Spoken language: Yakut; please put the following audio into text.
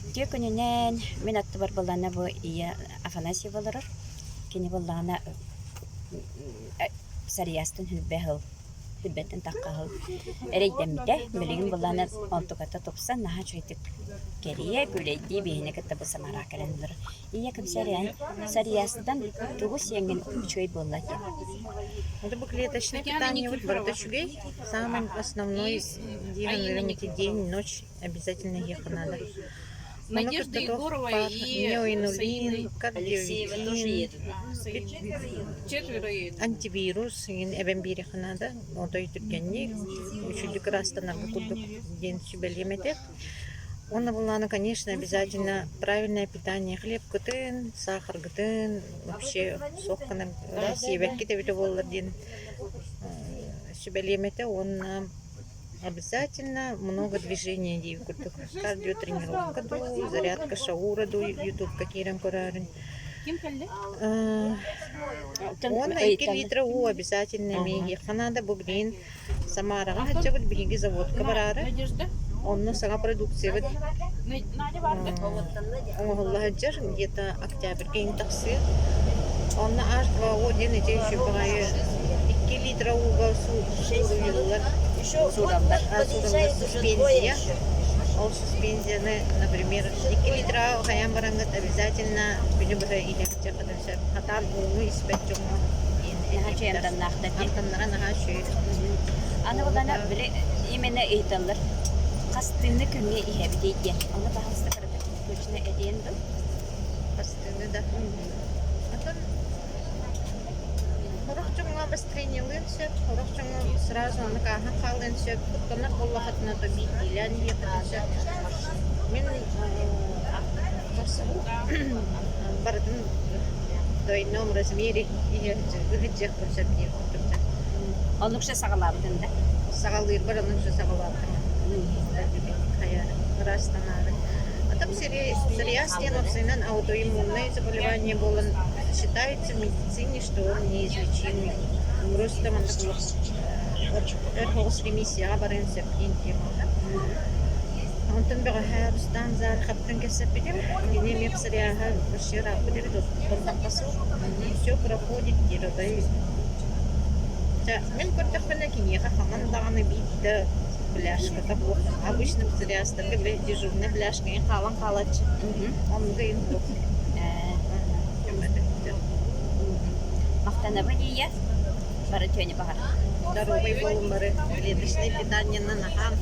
Үтүө күнүнэн мин аттыбар былаана бу Ия Афанасьева олорор. Кини былаана Сарыйаастан сүлбэ сыл, сүлбэттэн тахха сыл эрэйдэммитэ. Билигин былаана онтуката тупсан наһаа үчүгэйдик кэрийэ, күүлэйдии биһини кытта бу Самараҕа кэлэн олорор. Ийэ кэпсээрээн Сарыйаастан тугу сиэҥҥин үчүгэй буолла диэн. Это бу клеточное питание вот барыта үчүгэй. Самый основной диэн эти день, ночь обязательно ехать надо. Надежда Егорова и неоинулин, Алексеева тоже кардиовитин, едут. Четверо едут. антивирус иҥин эбэн биэриэххэ наада. Отой түргэнник, үчүгдүк ыраастанарга курдук диэн сүбэлиэм этэ. Уонна былаана, конечно, обязательно правильное питание хлебкытын, сахаргытын вообще суох гынан сиэбэккит эбитэ буоллар диэн сүбэлиэм этэ уонна обязательно много движения диир курдук кардиотренировка дуу, зарядка шаура дуу ютубка киирэн көрөөрүн. Ким кэллэ? Уонна 2 литра уу обязательно эмиэ иһиэххэ наада. Бу билигин Самараҕа сылдьабыт биһиги заводка бараары. Надежда? Онно саҥа продукциябыт Надя баарда? оҥоһулла сылдьар, где-то октябрьга иһин тахсыа. Онно H2O диэн ити үчүгэй баҕайы 2 литра ууга сууруйуллар Суураллар. суураллар суспензия. Ол суспензияны, например, 2 литра хайаан бараҥҥыт обязательно күнү быһа иһэхчэ сөп. Хатаан ууну испэт дьоҥҥо диэн Наһаа үчүгэй амтаннаахтар дии. Амтаннара наһаа үчүгэй. Аны булана били именно ыйыталлар хастыыны күҥҥэ иһэбитий диэн. Ону пожалуйста кыратык точно этиэн дуу? Хастыыны да. Атын сорох дьоҥҥо обострениелыан сөп, сорох дьоҥҥо сразу аны ааһан хаалыан сөп. Куттанар буоллаххытына то биирдиилээн иһиэххитин сөп. Мин барытын двойном размере ыһыдьыахпын сөп диэн курдук Оннук же саҕалаабытын да? Саҕалыырбар оннук же саҕалаабытым. Хайаары, ыраастанаары. А там псориаз диэн уопсайынан аутоиммунное заболевание буолан считается в медицине, что он неизлечимый. Просто маннык өр соҕус ремиссияҕа барыан сөп диэн темата. Онтон бэҕэһээ Рустам Зариховтан кэпсэппитим. Кини эмиэ псориаһа вообще ырааппыт эбит, оттон суох. Все проходит диир отой. Чэ, мин көрдөхпүнэ киниэхэ хаһан даҕаны биир да бляшката суох. Обычно псориазтарга били дежурный бляшка иһин хаалан хаалааччы. Оннуга иһин суох. Махтанабын ийэ. Бары үтүөнү баҕар. Здоровый буолун бары. Клеточное питаниенан аһаан.